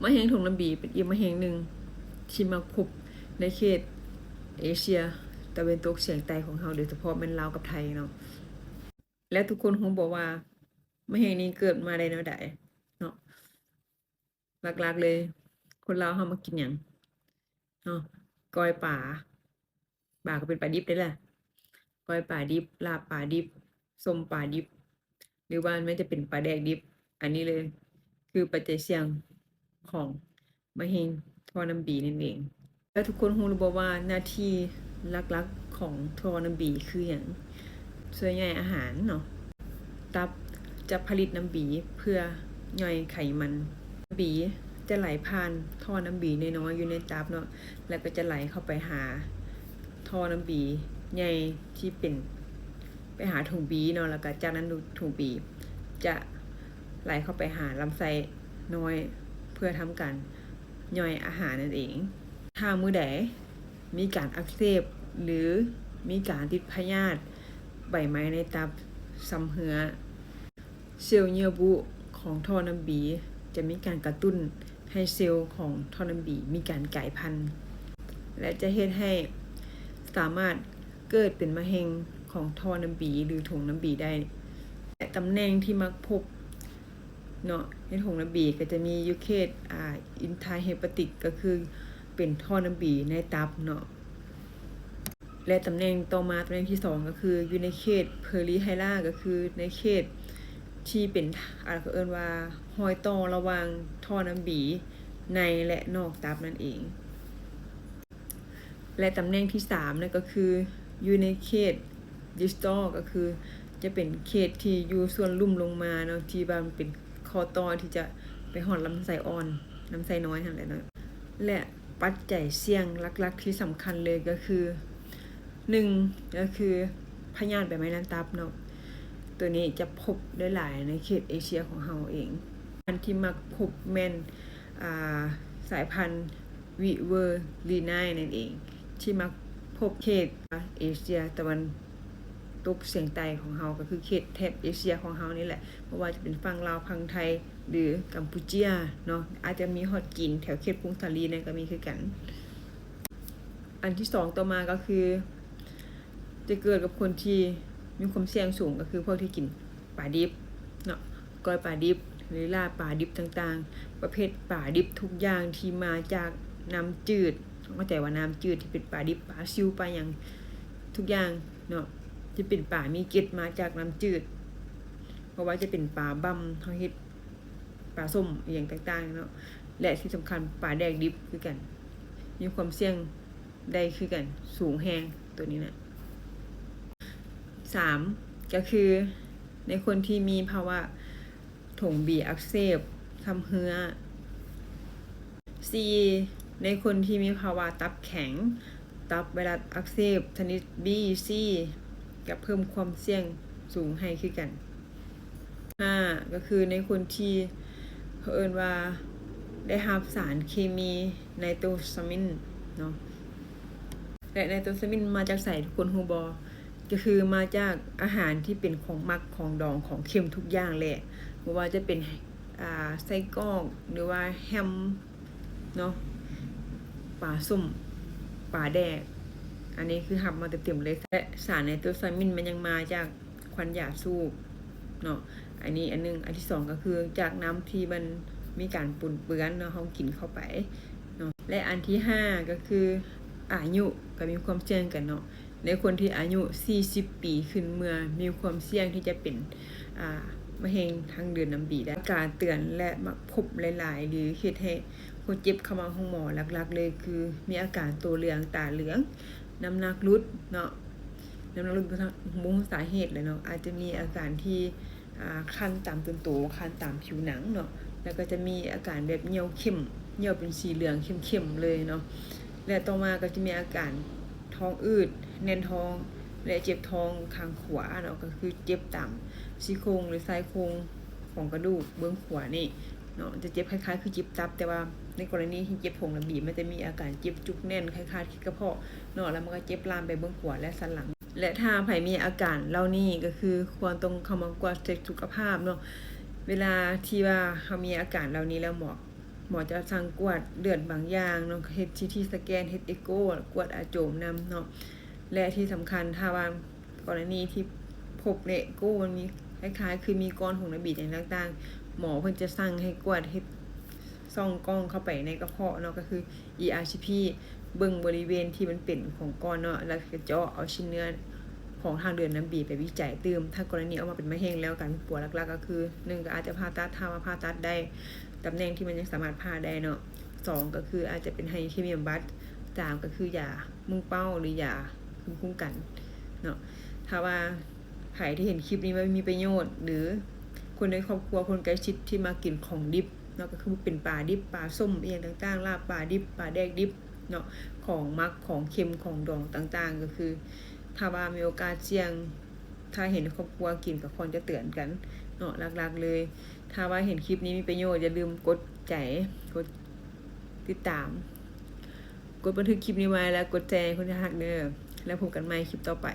ມະເຮັງຖົງນ້ຳບີເປັນອີກມະເຮັງໜຶ່ງທີ່ມັກພົບໃນເຂດເອເຊຍຕາເວັນຕົກສຽງໃຕ້ຂອງເຮົາ, ໂດຍສະເພາະແມ່ນລາວກັບໄທເນາະ. ແລ້ວທຸກຄົນຮູ້ບໍ່ວ່າມະເຮັງນີ້ເກີດມາໄດ້ແນວໃດເນາະ? ຫຼັກໆເລີຍ ຄົນລາວເຮົາມັກກິນຫຍັງເນາະ? ກ້ອຍປາ, ປາກໍເປັນປາດິບໄດ້ລະ, ກ້ອຍປາດິບ, ລາບປາດິບ, ສົ້ມປາດິບ ຫຼືວ່າແມ່ນຈະເປັນປາແດກດິບ. ອັນນີ້ເລີຍຄືປັດໄຈສ່ຽງຂອງມະເຮັງທໍ່ນ້ຳບີນັ້ນເອງ. ແລ້ວທຸກຄົນຮູ້ຫຼືບໍ່ວ່າໜ້າທີ່ຫຼັກໆຂອງທໍ່ນ້ຳບີຄືຫຍັງ? ຊ່ວຍຍ່ອຍອາຫານເນາະ. ຕັບຈະຜະລິດນ້ຳບີເພື່ອຍ່ອຍໄຂມັນ. ນ້ຳບີຈະໄຫຼຜ່ານທໍ່ນ້ຳບີນ້ອຍໆຢູ່ໃນຕັບເນາະ, ແລ້ວກໍຈະໄຫຼເຂົ້າໄປຫາທໍ່ນ້ຳບີໃຫຍ່ທີ່ເປັນ ໄປຫາຖົງບີເນາະ, ແລ້ວກໍຈາກນັ້ນຖົງບີຈະໄຫຼເຂົ້າໄປຫາລຳໄສ້ນ້ອຍ ເພື່ອທຳການຍ່ອຍອາຫານນັ້ນເອງ. ຖ້າມື້ໃດມີການອັກເສບ ຫຼື ມີການຕິດພະຍາດໃບໄມ້ໃນຕັບຊຳເຮື້ອ, ເຊວເຍື່ອບຸຂອງທໍ່ນ້ຳບີຈະມີການກະຕຸ້ນໃຫ້ເຊວຂອງທໍ່ນ້ຳບີມີການກາຍພັນ ແລະ ຈະເຮັດໃຫ້ສາມາດເກີດເປັນມະເຮັງຂອງທໍ່ນ້ຳບີ ຫຼື ຖົງນ້ຳບີໄດ້. ແລະ ຕຳແໜ່ງທີ່ມັກພົບເນາະ ໃນຖົງນ້ຳບີກໍຈະມີຢູ່ເຂດ ອ່າ ອິນທາເຮປາຕິກ ກໍຄືເປັນທໍ່ນ້ຳບີໃນຕັບເນາະ. ແລະ ຕຳແໜ່ງຕໍ່ມາ ຕຳແໜ່ງທີສອງ ກໍຄືຢູ່ໃນເຂດເພີຣີໄຮລາ ກໍຄືໃນເຂດທີ່ເປັນ ອ່າ ເຂົາເອີ້ນວ່າຮອຍຕໍ່ລະຫວ່າງທໍ່ນ້ຳບີໃນ ແລະ ນອກຕັບນັ້ນເອງ. ແລະ ຕຳແໜ່ງທີສາມນັ້ນກໍຄືຢູ່ໃນເຂດດິສຕອລ ກໍຄືຈະເປັນເຂດທີ່ຢູ່ສ່ວນລຸ່ມລົງມາເນາະ ທີ່ວ່າມັນເປັນ ຂໍ້ຕໍ່ທີ່ຈະໄປຮອດລຳໄສ້ອ່ອນ, ລຳໄສ້ນ້ອຍຫັ້ນແຫຼະເນາະ. ແລະ ປັດໄຈສ່ຽງຫຼັກໆທີ່ສຳຄັນເລີຍກໍຄື ໜຶ່ງ ກໍຄືພະຍາດໃບໄມ້ໃນຕັບເນາະ, ໂຕນີ້ຈະພົບໄດ້ຫຼາຍໃນເຂດເອເຊຍຂອງເຮົາເອງ. ອັນທີ່ມັກພົບແມ່ນ ອ່າ ສາຍພັນວິເວີລີນາຍນັ້ນເອງ ທີ່ມັກພົບເຂດເອເຊຍຕາເວັນຕົກສຽງໃຕ້ຂອງເຮົາ ກໍຄືເຂດແຖບເອເຊຍຂອງເຮົານີ້ແຫຼະ ບໍ່ວ່າຈະເປັນຝັ່ງລາວ, ຝັ່ງໄທ ຫຼື ກຳປູເຈຍເນາະ, ອາດຈະມີຮອດຈີນ ແຖວເຂດກຸງສາລີນັ້ນກໍມີຄືກັນ. ອັນທີສອງຕໍ່ມາກໍຄື ຈະເກີດກັບຄົນທີ່ມີຄວາມສ່ຽງສູງ ກໍຄືພວກທີ່ກິນປາດິບເນາະ, ກ້ອຍປາດິບ ຫຼື ລາບປາດິບຕ່າງໆ, ປະເພດປາດິບທຸກຢ່າງທີ່ມາຈາກນ້ຳຈືດ, ເຂົ້າໃຈວ່ານ້ຳຈືດທີ່ເປັນປາດິບ, ປາຊິວ, ປາຫຍັງ ທຸກຢ່າງເນາະ ທີ່ເປັນປາມີເກັດມາຈາກນ້ຳຈືດ, ບໍ່ວ່າຈະເປັນປາບຳ ເຮົາເຮັດ ປາສົ້ມອີ່ຫຍັງຕ່າງໆເນາະ ແລະ ທີ່ສຳຄັນປາແດກດິບຄືກັນ ມີຄວາມສ່ຽງໄດ້ຄືກັນ ສູງແຮງໂຕນີ້ນະ. ສາມ ກໍຄືໃນຄົນທີ່ມີພາວະຖົງບີອັກເສບ ຊຳເຮື້ອ. ສີ່ ໃນຄົນທີ່ມີພາວະຕັບແຂງ, ຕັບໄວຣັສອັກເສບຊະນິດ B C ກໍເພີ່ມຄວາມສ່ຽງສູງໃຫ້ຄືກັນ. ຫ້າ ກໍຄືໃນຄົນທີ່ເຂົາເອີ້ນວ່າໄດ້ຮັບສານເຄມີໄນໂຕຊາມິນເນາະ ແລະ ໄນໂຕຊາມິນມາຈາກໃສ ທຸກຄົນຮູ້ບໍ່? ກໍຄືມາຈາກອາຫານທີ່ເປັນຂອງໝັກ, ຂອງດອງ, ຂອງເຄັມທຸກຢ່າງແຫຼະ ບໍ່ວ່າຈະເປັນ ອ່າ ໄສ້ກອກ ຫຼືວ່າແຮມເນາະ, ປາສົ້ມ, ປາແດກ ອັນນີ້ຄືຮັບມາເຕັມໆເລີຍ ແລະ ສານໄນໂຕຊາມິນມັນຍັງມາຈາກຄວັນຢາສູບເນາະ ອັນນີ້ອັນໜຶ່ງ. ອັນທີສອງກໍຄືຈາກນ້ຳທີ່ມັນມີການປົນເປື້ອນເນາະ ເຮົາກິນເຂົ້າໄປເນາະ ແລະ ອັນທີຫ້າກໍຄືອາຍຸກໍມີຄວາມສ່ຽງກັນເນາະ ໃນຄົນທີ່ອາຍຸສີ່ສິບປີຂຶ້ນເມືອ ມີຄວາມສ່ຽງທີ່ຈະເປັນ ອ່າ ມະເຮັງທາງເດີນນ້ຳດີໄດ້. ການເຕືອນ ແລະ ມັກພົບຫຼາຍໆ ຫຼື ເຮັດໃຫ້ຄົນເຈັບເຂົ້າມາໂຮງໝໍ ຫຼັກໆເລີຍຄືມີອາການໂຕເຫຼືອງ, ຕາເຫຼືອງ, ນ້ຳໜັກຫຼຸດເນາະ, ນ້ຳໜັກຫຼຸດ ບໍ່ຮູ້ສາເຫດເລີຍເນາະ, ອາດຈະມີອາການທີ່ ອ່າ ຄັນຕາມຕົນໂຕ, ຄັນຕາມຜິວໜັງເນາະ, ແລ້ວກໍຈະມີອາການແບບຍ່ຽວເຂັ້ມ, ຍ່ຽວເປັນສີເຫຼືອງເຂັ້ມໆເລີຍເນາະ, ແລະ ຕໍ່ມາກໍຈະມີອາການທ້ອງອືດ, ແໜ້ນທ້ອງ ແລະ ເຈັບທ້ອງຂ້າງຂວາເນາະ, ກໍຄືເຈັບຕາມຊີ້ໂຄງ ຫຼື ຊາຍໂຄງຂອງກະດູກເບື້ອງຂວານີ້ເນາະ, ຈະເຈັບຄ້າຍໆຄືເຈັບຕັບ, ແຕ່ວ່າໃນກໍລະນີທີ່ເຈັບຖົງນ້ຳດີ ມັນຈະມີອາການເຈັບຈຸກແໜ້ນຄ້າຍໆທີ່ກະເພາະເນາະ, ແລ້ວມັນກໍເຈັບລາມໄປເບື້ອງຂວາ ແລະ ສັນຫຼັງ. ແລະ ຖ້າໃຜມີອາການເຫຼົ່ານີ້ ກໍຄືຄວນຕ້ອງເຂົ້າມາກວດເຊັກສຸຂະພາບເນາະ. ເວລາທີ່ວ່າເຮົາມີອາການເຫຼົ່ານີ້ແລ້ວ ໝໍ ໝໍຈະສັ່ງກວດເລືອດບາງຢ່າງເນາະ ເຮັດຊີທີສະແກນ ເຮັດເອໂກ ກວດອາໂຈມນຳເນາະ. ແລະທີ່ສຳຄັນ ຖ້າວ່າກໍລະນີທີ່ພົບເນໂກມັນມີ ຄ້າຍໆຄືມີກ້ອນຜົງນ້ຳບີຫຍັງຕ່າງໆ ໝໍເພິ່ນຈະສັ່ງໃຫ້ກວດ ເຮັດສ່ອງກ້ອງເຂົ້າໄປໃນກະເພາະເນາະ ກໍຄື ERCP ເບິ່ງບໍລິເວນທີ່ມັນເປັນຂອງກ້ອນເນາະ ແລ້ວກໍເຈາະເອົາຊີ້ນເນື້ອຂອງທາງເດີນນ້ຳບີໄປວິໄຈຕື່ມ. ຖ້າກໍລະນີອອກມາເປັນມະເຮັງແລ້ວ ການປິ່ນປົວຫຼັກໆກໍຄື ໜຶ່ງ ກໍອາດຈະຜ່າຕັດ ຖ້າວ່າຜ່າຕັດໄດ້ ຕຳແໜ່ງທີ່ມັນຍັງສາມາດຜ່າໄດ້ເນາະ. ສອງ ກໍຄືອາດຈະເປັນໃຫ້ເຄມີບຳບັດ. ສາມ ກໍຄືຢາມຸ່ງເປົ້າ ຫຼືຢາພູມຄຸ້ມກັນເນາະ. ຖ້າວ່າໃຜທີ່ເຫັນຄລິບນີ້ວ່າມີປະໂຫຍດ ຫຼືຄົນໃນຄອບຄົວ ຄົນໃກ້ຊິດທີ່ມັກກິນຂອງດິບເນາະ ກໍຄືເປັນປາດິບ ປາສົ້ມອີ່ຫຍັງຕ່າງໆ ລາບປາດິບ ປາແດກດິບເນາະ ຂອງໝັກ ຂອງເຄັມ ຂອງດອງຕ່າງໆ ກໍຄື ຖ້າວ່າມີໂອກາດສ່ຽງ ຖ້າເຫັນຄອບຄົວກິນກໍຄວນຈະເຕືອນກັນເນາະ ຫຼັກໆເລີຍ. ຖ້າວ່າເຫັນຄລິບນີ້ມີປະໂຫຍດ ຢ່າລືມກົດໃຈ ກົດຕິດຕາມ ກົດບັນທຶກຄລິບນີ້ໄວ້ ແລະກົດແຊໃຫ້ຄົນທີ່ຮັກເດີ. ແລ້ວພົບກັນໃໝ່ຄລິບຕໍ່ໄປ.